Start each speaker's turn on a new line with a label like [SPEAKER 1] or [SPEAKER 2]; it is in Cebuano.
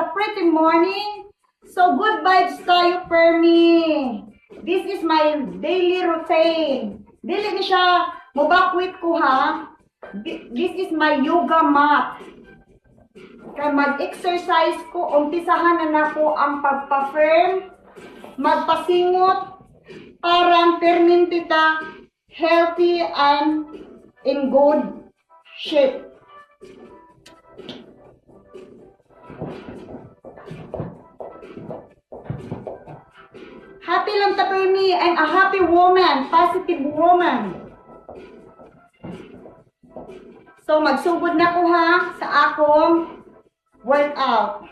[SPEAKER 1] a pretty morning. So good vibes tayo, Permi. This is my daily routine. Dili ni siya mubakwit ko ha. This is my yoga mat. Kay mag-exercise ko, umpisahan na nako ang pagpa-firm, magpasingot, parang perminti ta, healthy and in good shape. Happy lang ta, Permi. I'm a happy woman, positive woman. So, magsugod na ko ha sa akong workout.